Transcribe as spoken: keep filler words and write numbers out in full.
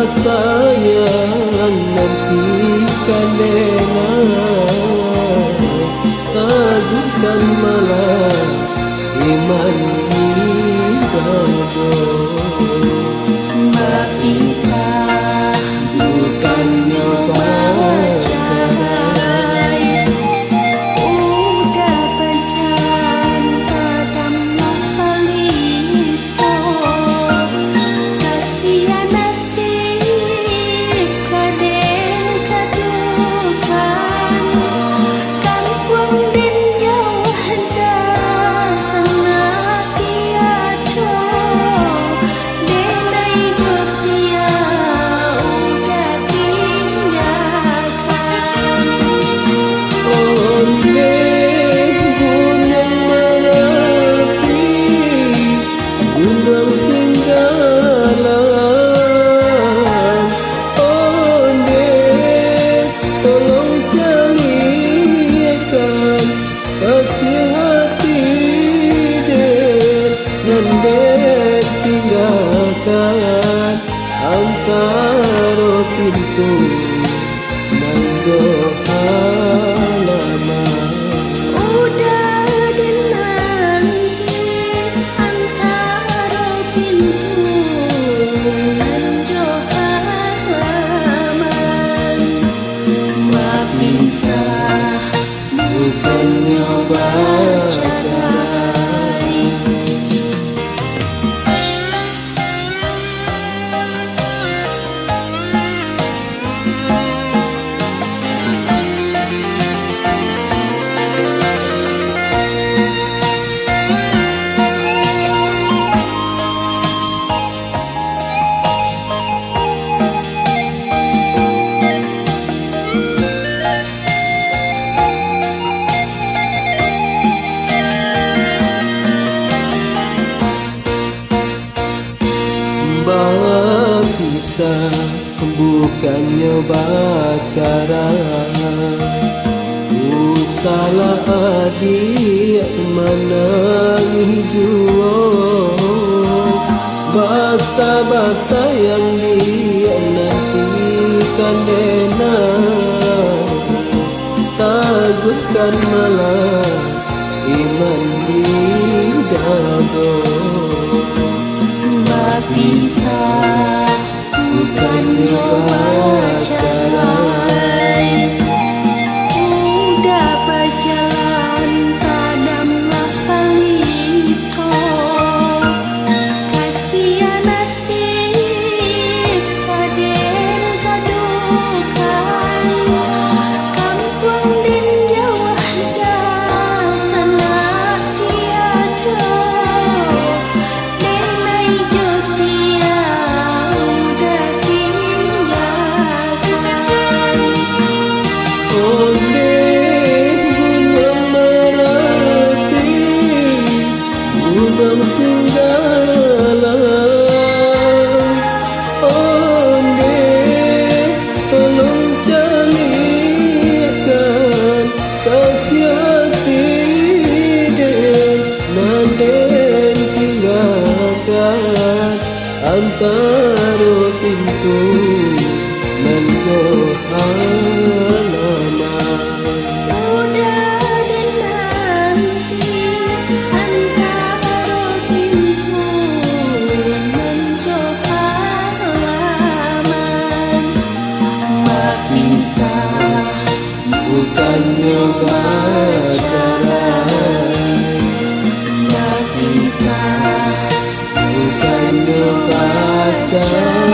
Sayang, nantikan dena, taguhkan malah iman di dado. Bapisah bukannyo bacarai, udah bajalan ka damlah palito. Kasian nasib ka den kadukan, kampuang den jauah dasanak tiado, denai jo sia udah tinggakan. Ondeh Gunuang Marapi, Gunuang Singgalang, ondeh, tolong caliakkan kasiah ati den, nan den tinggakan antaro pintu nan jo halaman. Udah den nanti antaro pintu nan jo halaman. Bapisah bukannyo bacarai. Bapisah bukannyo bacarai. Usahlah adiak manangih juo, basa-basa nan diak nantikan dena, taguhkan malah iman di dado. Bapisah bukannyo bacarai, udah bajalan ka damlah palito. Kasian nasib ka den kadukan, kampuang den jauah dasanak tiado, denai jo sia udah tinggakan. Ondeh Gunuang Marapi, Gunuang Singgalang, ondeh, tolong caliakkan kasiah ati den, nan den tinggakan antaro pintu nan jo halaman. Udah den nanti antaro pintu nan jo halaman. Bapisah bukannyo bacarai. Bapisah bukannyo bacarai.